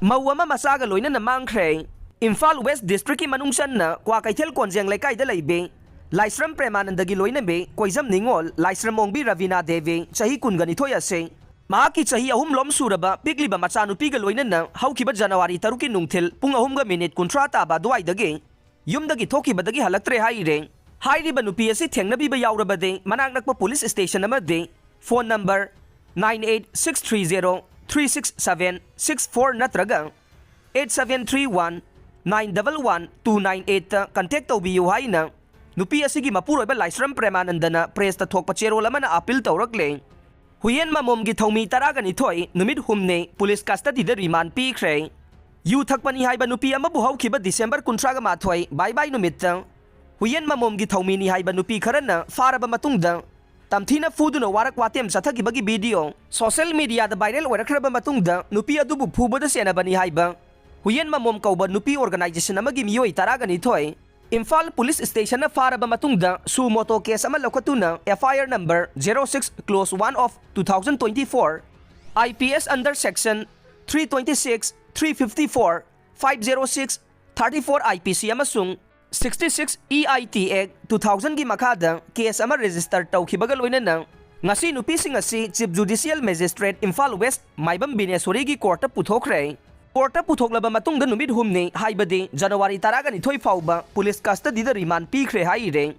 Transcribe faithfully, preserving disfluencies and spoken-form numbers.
ꯃꯧ ꯑꯃ ꯃꯆꯥꯒ ꯂꯣꯏꯅꯅ ꯃꯥꯡꯈ꯭ꯔꯦ꯫ ꯏꯝꯐꯥꯜ ꯋꯦꯁ ꯗꯤꯁꯇ꯭ꯔꯤꯛꯀꯤ ꯃꯅꯨꯡ ꯆꯟꯅ ꯀ꯭ꯋꯥꯀꯩꯊꯦꯜ ꯀꯣꯟꯖꯦꯡ ꯂꯩꯀꯥꯏꯗ ꯂꯩꯕꯤ ꯂꯥꯏꯁ꯭ꯔꯝ ꯄ꯭ꯔꯦꯃꯥꯅꯟꯗꯒꯤ ꯂꯣꯏꯅꯕꯤ ꯀꯣꯏꯖꯝ ꯅꯤꯉꯣꯜ, ꯂꯥꯏꯁ꯭ꯔꯝ ꯑꯣꯡꯕꯤ ꯔꯕꯤꯅꯥ ꯗꯦꯕꯤ, ꯆꯍꯤ ꯀꯨꯟꯒ ꯅꯤꯊꯣꯏ ꯑꯁꯤ ꯃꯍꯥꯛꯀꯤ ꯆꯍꯤ ꯑꯍꯨꯝꯂꯣꯝ ꯁꯨꯔꯕ ꯄꯤꯛꯂꯤꯕ ꯃꯆꯥꯅꯨꯄꯤꯒ ꯂꯣꯏꯅꯅ ꯍꯧꯈꯤꯕ ꯖꯅꯋꯥꯔꯤ ꯇꯔꯨꯛꯀꯤ ꯅꯨꯡꯊꯤꯜ ꯄꯨꯡ ꯑꯍꯨꯝꯒ ꯃꯤꯅꯤꯠ ꯀꯨꯟꯊ꯭ꯔꯥ ꯇꯥꯕ ꯑꯗꯨꯋꯥꯏꯗꯒꯤ ꯌꯨꯝꯗꯒꯤ ꯊꯣꯛꯈꯤꯕꯗꯒꯤ ꯍꯜꯂꯛꯇ꯭ꯔꯦ ꯍꯥꯏꯔꯦ꯫ ꯍꯥꯏꯔꯤꯕ ꯅꯨꯄꯤ ꯑꯁꯤ ꯊꯦꯡꯅꯕꯤꯕ ꯌꯥꯎꯔꯕꯗꯤ ꯃꯅꯥꯛ ꯅꯛꯄ ꯄꯨꯂꯤꯁ ꯁ꯭ꯇꯦꯁꯟ ꯑꯃꯗꯤ phone number nine eight six three zero three six seven six four ꯅꯠꯇ꯭ꯔꯒ eight seven three one nine double one two nine eight ꯇ ꯀꯟꯇꯦꯛ ꯇꯧꯕꯤꯌꯨ ꯍꯥꯏꯅ ꯅꯨꯄꯤ ꯑꯁꯤꯒꯤ ꯃꯄꯨꯔꯣꯏꯕ ꯂꯥꯏꯁ꯭ꯔꯝ ꯄ꯭ꯔꯦꯃꯥꯅꯟꯗꯅ ꯄ꯭ꯔꯦꯁꯇ ꯊꯣꯛꯄ ꯆꯦꯔꯣꯜ ꯑꯃꯅ ꯑꯥꯄꯤꯜ ꯇꯧꯔꯛꯂꯦ꯫ ꯍꯨꯌꯦꯟ ꯃꯃꯣꯝꯒꯤ ꯊꯧꯃꯤ ꯇꯔꯥꯒ ꯅꯤꯊꯣꯏ ꯅꯨꯃꯤꯠ ꯍꯨꯝꯅꯤ ꯄꯨꯂꯤꯁ ꯀꯁꯇꯗꯤꯗ ꯔꯤꯃꯥꯟ ꯄꯤꯈ꯭ꯔꯦ꯫ ꯌꯨ ꯊꯛꯄꯅꯤ ꯍꯥꯏꯕ ꯅꯨꯄꯤ ꯑꯃꯕꯨ ꯍꯧꯈꯤꯕ ꯗꯤꯁꯦꯝꯕꯔ ꯀꯨꯟꯊ꯭ꯔꯥꯒ ꯃꯥꯊꯣꯏ ꯕꯥꯏ ꯕꯥꯏ ꯅꯨꯃꯤꯠꯇ ꯍꯨꯌꯦꯟ ꯃꯃꯣꯝꯒꯤ ꯊꯧꯃꯤꯅꯤ ꯍꯥꯏꯕ ꯅꯨꯄꯤ ꯈꯔꯅ ꯐꯥꯔꯕ ꯃꯇꯨꯡꯗ ꯇꯝꯊꯤꯅ ꯐꯨꯗꯨꯅ ꯋꯥꯔꯛ ꯋꯥꯇꯦꯝ ꯆꯠꯊꯈꯤꯕꯒꯤ ꯚꯤꯗꯤꯑꯣ ꯁꯣꯁꯦꯜ ꯃꯤꯗꯤꯌꯥꯗ ꯚꯥꯏꯔꯦꯜ ꯑꯣꯏꯔꯛꯈ꯭ꯔꯕ ꯃꯇꯨꯡꯗ ꯅꯨꯄꯤ ꯑꯗꯨꯕꯨ ꯐꯨꯕꯗ ꯆꯦꯟꯅꯕꯅꯤ ꯍꯥꯏꯕ ꯍꯨꯌꯦꯟ ꯃꯃꯣꯝ ꯀꯧꯕ ꯅꯨꯄꯤ ꯑꯣꯔꯒꯅꯥꯏꯖꯦꯁꯟ ꯑꯃꯒꯤ ꯃꯤꯑꯣꯏ ꯇꯔꯥꯒ ꯅꯤꯊꯣꯏ ꯏꯝꯐꯥꯜ ꯄꯨꯂꯤꯁ ꯁ꯭ꯇꯦꯁꯟꯅ ꯐꯥꯔꯕ ꯃꯇꯨꯡꯗ ꯁꯨ ꯃꯣꯇꯣ ꯀꯦꯁ ꯑꯃ ꯂꯧꯈꯠꯇꯨꯅ F I R number zero six close one of two thousand twenty four I P S under section three twenty six, three fifty four, five zero six, thirty four I P C ꯑꯃꯁꯨꯡ sixty six E I T Act two thousand ꯒꯤ ꯃꯈꯥꯗ case ꯑꯃ register ꯇꯧꯈꯤꯕꯒ ꯂꯣꯏꯅꯅ ꯉꯁꯤ ꯅꯨꯄꯤꯁꯤꯡ ꯑꯁꯤ chief ꯖꯨꯗꯤꯁꯤꯌꯦꯜ magistrate Imphal west ꯃꯥꯏꯕꯝ ꯕꯤꯅꯦꯁꯣꯔꯤꯒꯤ ꯀꯣꯔꯠꯇ ꯄꯨꯊꯣꯛꯈ꯭ꯔꯦ꯫ ꯀꯣꯔꯠꯇ ꯄꯨꯊꯣꯛꯂꯕ ꯃꯇꯨꯡꯗ ꯅꯨꯃꯤꯠ ꯍꯨꯝꯅꯤ, ꯍꯥꯏꯕꯗꯤ ꯖꯅꯋꯥꯔꯤ ꯇꯔꯥꯒ ꯅꯤꯊꯣꯏ ꯐꯥꯎꯕ ꯄꯨꯂꯤꯁ ꯀꯁꯇꯗꯤꯗ ꯔꯤꯃꯥꯟ ꯄꯤꯈ꯭ꯔꯦ ꯍꯥꯏꯔꯦ꯫